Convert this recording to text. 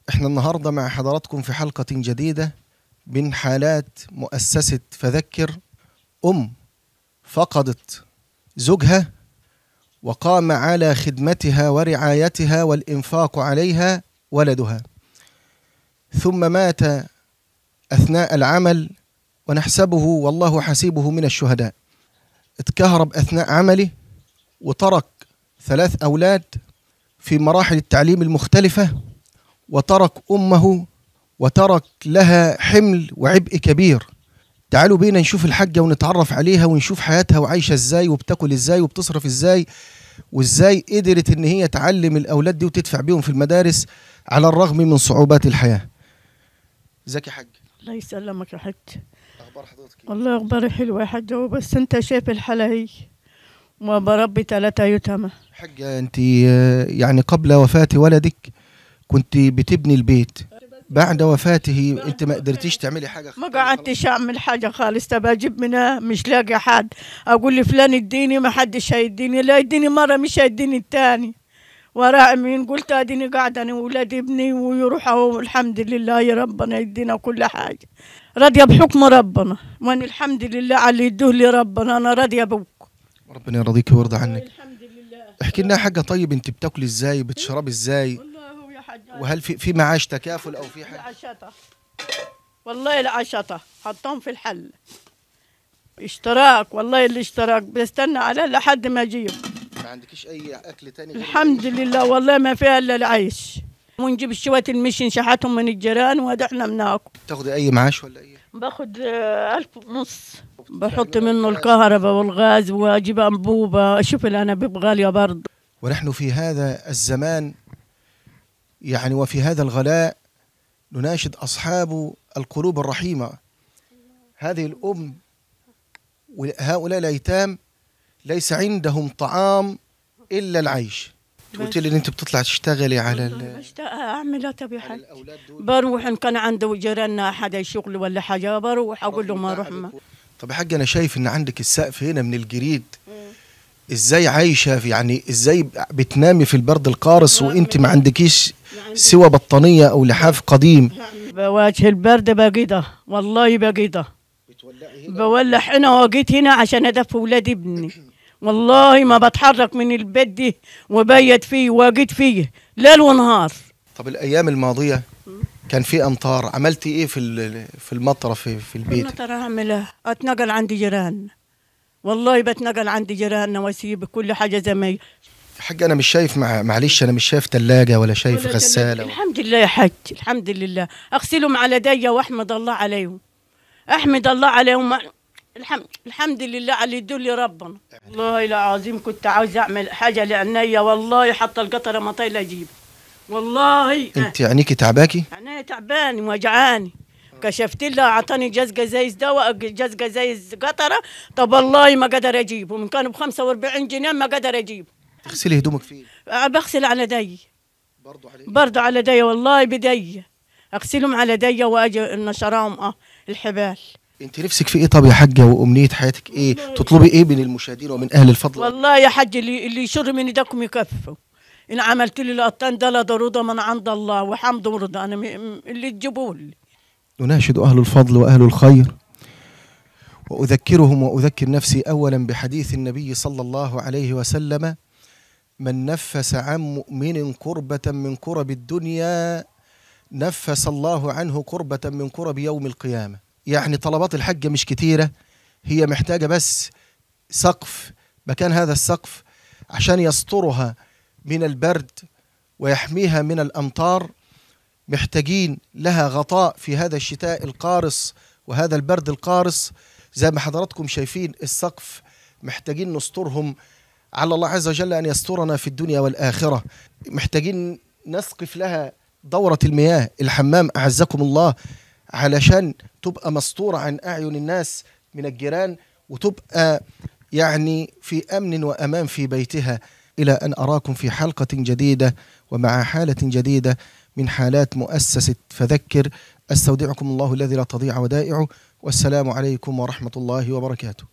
احنا النهاردة مع حضراتكم في حلقة جديدة من حالات مؤسسة فذكر. أم فقدت زوجها وقام على خدمتها ورعايتها والإنفاق عليها ولدها، ثم مات أثناء العمل ونحسبه والله حسيبه من الشهداء. اتكهرب أثناء عمله وترك 3 أولاد في مراحل التعليم المختلفة، وترك أمه وترك لها حمل وعبء كبير. تعالوا بينا نشوف الحاجة ونتعرف عليها ونشوف حياتها وعايشة ازاي وبتاكل ازاي وبتصرف ازاي، وازاي قدرت ان هي تعلم الأولاد دي وتدفع بيهم في المدارس على الرغم من صعوبات الحياة. ازيك يا حاج؟ الله يسلمك يا حاج. اخبار حضرتك ايه؟ والله اخباري حلوة يا حاج، بس انت شايف الحالة هي، وبربي 3 يتامى. حاجة انت يعني قبل وفاة ولدك كنت بتبني البيت، بعد وفاته انت ما قدرتيش تعملي حاجة؟ ما قعدتش اعمل حاجة خالص. طب اجيب منها مش لاقي حد، اقول لفلان اديني، ما حدش هيديني، لا يديني مرة مش هيديني التاني. وراء مين؟ قلت اديني قاعدة انا واولاد ابني ويروحوا، الحمد لله يا ربنا يدينا كل حاجة. راضية بحكم ربنا، وانا الحمد لله على اللي يدوه لي ربنا، انا راضية بك. ربنا يرضيك ويرضى عنك. الحمد لله. احكي لنا حاجة، طيب انت بتاكلي ازاي؟ بتشربي ازاي؟ وهل في معاش تكافل او في حاجة؟ العشطه والله، العشطه حطهم في الحل اشتراك، والله الاشتراك بستنى عليه لحد ما اجيب. ما عندكيش اي اكل تاني؟ الحمد لله والله ما فيها الا العيش، ونجيب شوية المشي نشحتهم من الجيران وادحنا بناكل. بتاخدي اي معاش ولا ايه؟ باخد 1500، بحط منه الكهرباء والغاز واجيب انبوبة. اشوف الانابيب غالية برضه. ونحن في هذا الزمان يعني وفي هذا الغلاء نناشد أصحاب القلوب الرحيمة. هذه الأم وهؤلاء الأيتام ليس عندهم طعام إلا العيش. قلت لي إن أنت بتطلع تشتغلي على أعمل. طب يا حاج بروح، إن كان عنده جيراننا حدا شغل ولا حاجة بروح أقول له ما أروح. ما طب يا حاج أنا شايف إن عندك السقف هنا من الجريد، ازاي عايشه في يعني ازاي بتنامي في البرد القارص وانت ما عندكيش سوى بطانيه او لحاف قديم؟ بواجه البرد بقيده والله، بقيده بولع هنا واجيت هنا عشان ادفي ولاد ابني. والله ما بتحرك من البيت دي وبيت فيه واجيت فيه ليل ونهار. طب الايام الماضية كان في امطار، عملتي ايه في المطره في البيت؟ المطره اعملها اتنقل عند جيران، والله بتنقل عند جيراننا واسيب كل حاجة زي ما هي. حاج انا مش شايف، معلش انا مش شايف ثلاجه ولا شايف غسالة. الحمد لله يا حاج، الحمد لله، اغسلهم على يدي واحمد الله عليهم، احمد الله عليهم، الحمد لله على اللي يدوا لي ربنا. والله العظيم كنت عاوز اعمل حاجة لعينيا، والله حتى القطرة ما طايله اجيب والله. انت عينيكي تعباكي؟ عينيا تعباني وجعاني، كشفت لها اعطاني جاز قزايز دواء، جاز قزايز قطرة. طب والله ما قدر اجيبه، من كانوا ب 45 جنيه ما قدر اجيبه. تغسلي هدومك فين؟ بغسل على يدي. برضه على برضه على يدي والله، بدي اغسلهم على يدي واجي نشراهم الحبال. انت نفسك في ايه طب يا حاجة، وامنيه حياتك ايه؟ تطلبي ايه من المشاهدين ومن اهل الفضل؟ والله يا حاج اللي يشر من ايدكم يكفوا. ان عملت لي القطان ده لا ضرورة من عند الله وحمد ورضا، انا اللي تجيبوه لي. نناشد أهل الفضل وأهل الخير، وأذكرهم وأذكر نفسي أولا بحديث النبي صلى الله عليه وسلم: من نفس عن مؤمن كربة من كرب الدنيا نفس الله عنه كربة من كرب يوم القيامة. يعني طلبات الحجة مش كتيرة، هي محتاجة بس سقف، مكان هذا السقف عشان يسترها من البرد ويحميها من الأمطار. محتاجين لها غطاء في هذا الشتاء القارص وهذا البرد القارص. زي ما حضراتكم شايفين السقف، محتاجين نسترهم، على الله عز وجل أن يسترنا في الدنيا والآخرة. محتاجين نسقف لها دورة المياه، الحمام أعزكم الله، علشان تبقى مستورة عن أعين الناس من الجيران، وتبقى يعني في أمن وأمان في بيتها. إلى أن أراكم في حلقة جديدة ومع حالة جديدة من حالات مؤسسة فذكر، أستودعكم الله الذي لا تضيع ودائعه، والسلام عليكم ورحمة الله وبركاته.